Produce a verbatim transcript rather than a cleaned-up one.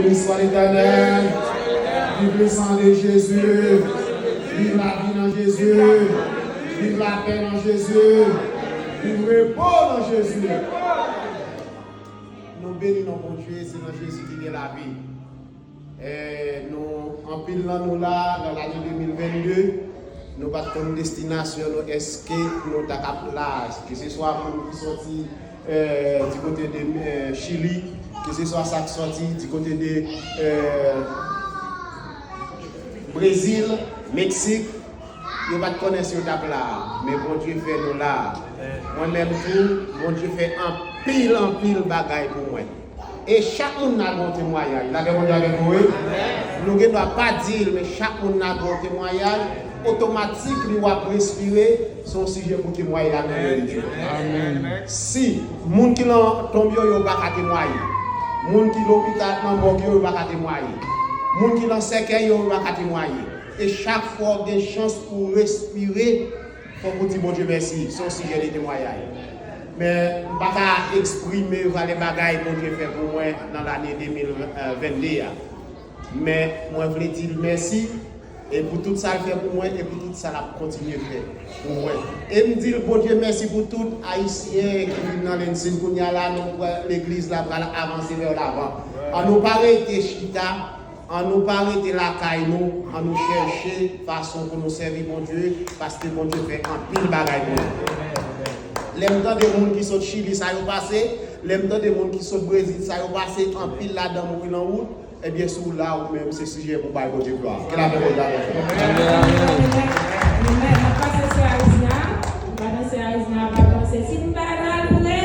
Béni soit l'Éternel. Vive le sang de Jésus. Vive la vie dans Jésus. Vive la paix dans Jésus. Vive repos dans Jésus. Nou beni non Bondye, se nan Jezi ki gen lavi. Eh, nou, anpil nan nou la, nan lane de mil vennde, nou pa t konn destinasyon nou, èske nou ta kap la, keseswa moun ki sòti, eh, di kote de, eh, Chili, keseswa sa k sòti di kote de, eh, Brezil, Meksik, yo pa t konnen si yo t ap la, men Bondye fè nou la. Mwen menm tou, Bondye fè anpil, anpil bagay pou mwen. E chak moun nan gen yon temwayaj. Lapè Bondye avèk ou, wi. Nou gen dwa pa di l, men chak moun nan gen yon temwayaj. Otomatik, li w ap respire, se yon sijè pou temwaye la nan non de Dye. Amèn. Si moun ki nan tonm yo, yo pa ka temwaye. Moun ki lopital nan mòg yo, yo pa ka temwaye. Moun ki nan sèkèy yo, yo pa ka temwaye. E chak fwa w gen chans pou w respire, fòk ou di Bondye mèsi. Se yon sijè de temwayaj. Men, m pa ka eksprime valè bagay Bondye fè pou mwen nan lane de mil vennde a. Men, mwen vle di l mèsi, e pou tout sa l fè pou mwen, e pou tout sa l ap kontinye fè pou mwen. E m di l, Bondye, mèsi pou tout Ayisyen ki vin nan Lansing kounye a la, nou wè legliz la pral avanse vè lavan. Ann nou pa rete chita, ann nou pa rete lakay nou, ann nou chèche fason pou nou sèvi Bondye, paske Bondye fè anpil bagay pou nou. Lè m tande moun ki sot Chili sa yo pase, lè m tande moun ki sot Brezil sa yo pase, anpil ladan mouri nan wout, ebyen, si w la ou menm, se sijè pou bay Bondye glwa. Ke lapè Bondye avèk ou. Amèn. Amèn. N ap pase sè Arizna. Madan sè Arizna ap avanse. Si m pa mal vre.